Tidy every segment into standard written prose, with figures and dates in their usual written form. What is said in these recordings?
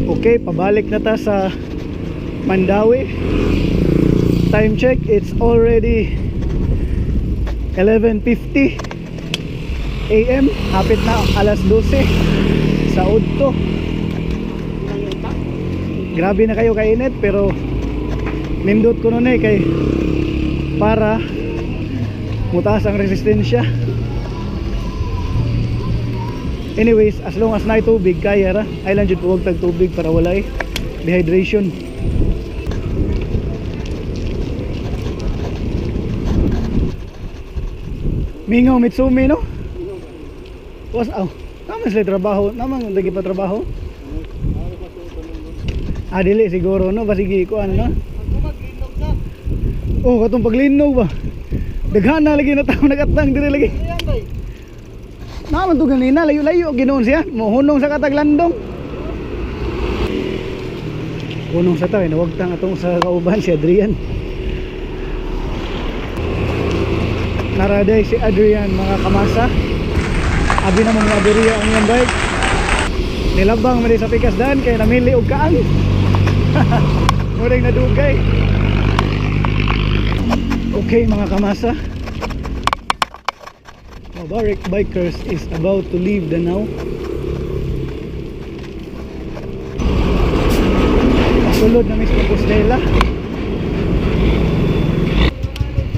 Okay, pabalik na ta sa Mandaue. Time check, it's already 11:50 AM. Hapit na alas 12 sa Udto. Grabe na kayo kainit, pero nindot ko nun eh kay para mutaas ang resistensya. Anyways, as long as naay tubig, kaya ra. Ay lang jud huwag tag tubig para walay dehydration. Mingaw Mitsumi, no? Was aw. Naman sila trabaho, naman lagi pa trabaho. Ah, dili siguro, no, basigi ko ano, no. Oh, katong paglinog ba? Daghan na lagi na tao nagatang diri lagi. Naman to ganina, layo-layo ginoon siya. Mohunong sa kataglandong. Hunong sa tayo, nawagtang atong sa kauban si Adrian. Naraday si Adrian, mga kamasa. Abi na mga aberya ang iyang bike. Nilabang man sa pikas daan kay namili og kaang. Murag nadugay. Okay, mga kamasa. Maverick Bikers is about to leave Danao. Pasulod na Miss Compostela.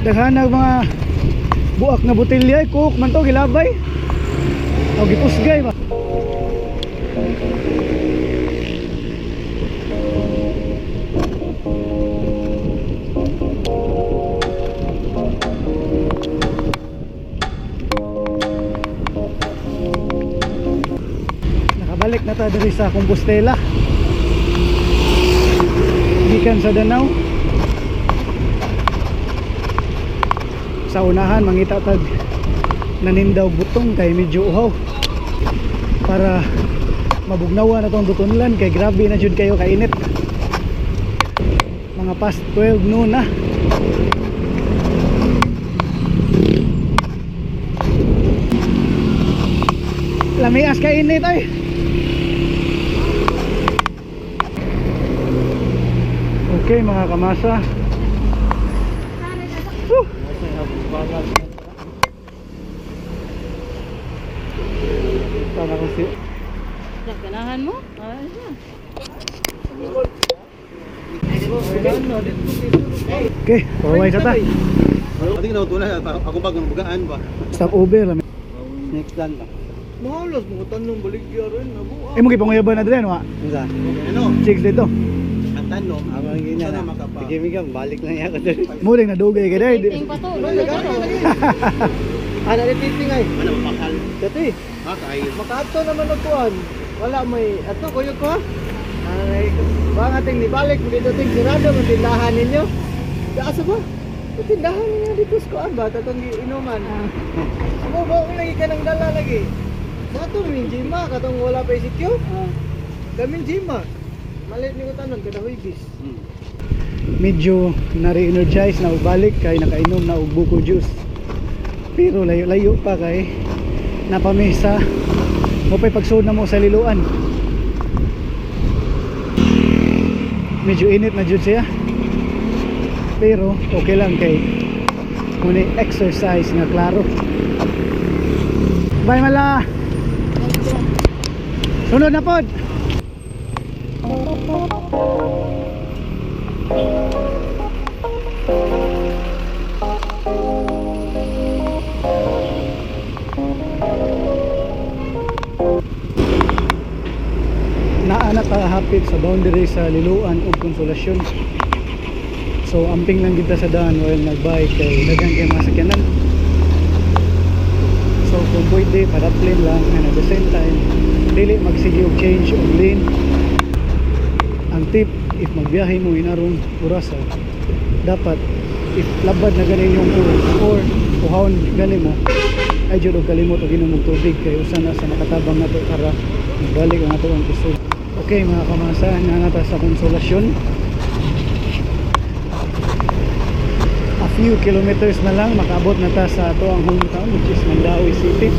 Daghan na mga buak na botelya, eh, coke man to gilabay. O gipusgay ba. Nakabalik na ta diri sa Compostela. Gikan sa Danao. Sa unahan mangita tag nanindaw butong kay medyo uhaw para mabugnawa na tong dutunlan kay grabe na jud kayo kainit. Mga past 12 noon na. Lamias kay init ay. Okay, mga kamasa. Woo! Para kasi Ganahan mo? Ay, siya. Okay, paway sa ta. Pati na tunay ako pag bugaan ba. Stop over lang. Next dan ba. Mahalos mo tanong baligya rin nabuha. Eh mo gipanguyaban na dre, wa. Unsa? Ano? Chicks dito. Ang tanong, Ako ang ganyan sana na. makapa. Sige migam, balik lang ako dun. Mo ring nadugay kay dai. Ting pa to. Ana ni titing ay. Ano mapakal? Dati, Ha kay. makaato naman og kuan. Wala may ato kuyo ko. Ay, bang ating nibalik mo dito ting sirado man tindahan ninyo. Asa ba? Tindahan ninyo dito sa kuan ba katong giinuman. Amo ba kung lagi ka nang dala lagi? Sa ato min Jima katong wala pa ECQ. Kaming Jima. Malit ni ko tanon kada Huybis. Medyo na-re-energize na ubalik kay nakainom na og buko juice. Pero layo-layo pa kay napamesa mo pa'y pagsuod na mo sa liluan. Medyo init na jud siya. Pero okay lang kay muni exercise nga klaro. Bye mala. Sunod na pod. Naa na ta hapit sa boundary sa Liloan ug Konsolasyon. So amping lang kita sa daan while nagbike kay daghan kay mga sakyanan. So kung pwede padaplin lang and at the same time dili magsige og change og lane. Ang tip, if magbiyahe mo inarong orasa, dapat if labad na gani yung oras or uhawon gani mo, ay jud og kalimot og inom og tubig kay usa na sa makatabang nato para magbalik ang ato ang kusog. Okay mga kamasa, naa na ta sa Konsolasyon. Few kilometers na lang makaabot na ta sa ato ang hometown, which is Mandaue City.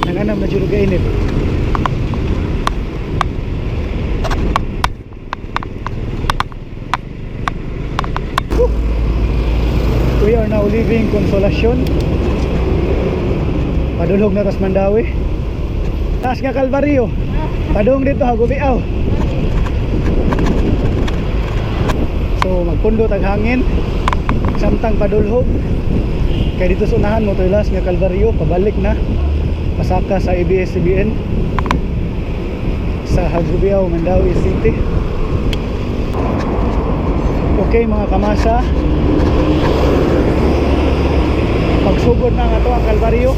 Nanganam na jud og init. Whew. We are now leaving Consolacion. Padulhog na tas Mandaue. Taas nga Kalbaryo. Padung dito Hagubiaw. So magpundo tag hangin samtang padulhog. Kay dito sa unahan mo last nga Kalbaryo, pabalik na. Pasaka sa ABS-CBN sa Hagubiaw, Mandaue City. Okay mga kamasa, pagsugod na nga to ang Kalbaryo.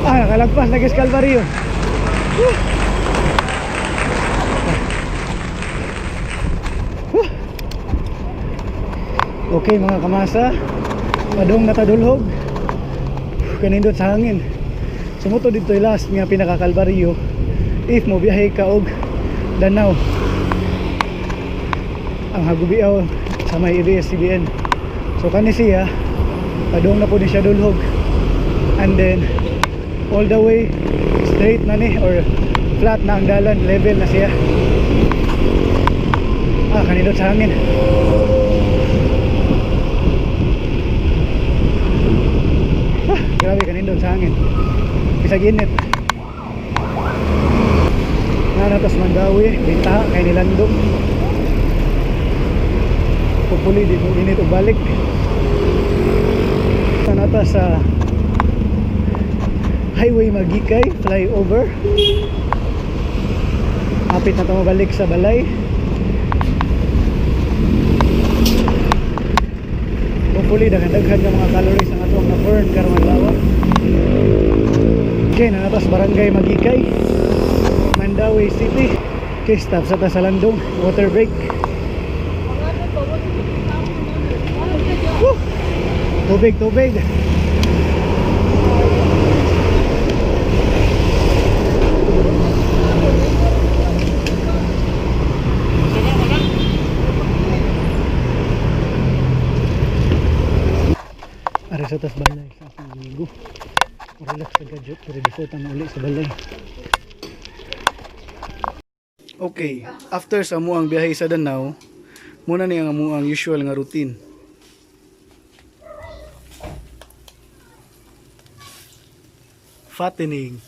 Ah, nakalagpas na guys Kalbaryo. Woo! Woo! Okay mga kamasa, padong natadulhog. Kanindot sa hangin. Sumuto dito yung last nga pinakakalbaryo if mo biyahe ka og Danao, ang Hagubiaw sa may ABS-CBN. So kani siya, padong na po ni siya dulhog, and then all the way straight na ni or flat na ang dalan, level na siya. Ah, kanindot sa hangin. Ah, grabe kanindot sa hangin, bisag init na natas Mandaue. Binta kay nilandong. Hopefully di mo init og balik na nata sa Highway Maguikay flyover. Hapit na ta mabalik sa balay. Hopefully daghan-daghan nga mga calories ang atong na-burn karong adlaw. Okay, nanatas Barangay Maguikay, Mandaue City. Okay, stop sa ta sa landong, water break. Woo! Tubig, tubig. Ari sa tas balay sa akong amigo. Relax sa gadget pero before ta uli sa balay. Okay, after sa amuang biyahe sa Danao, muna ni ang amuang usual nga routine. Fattening.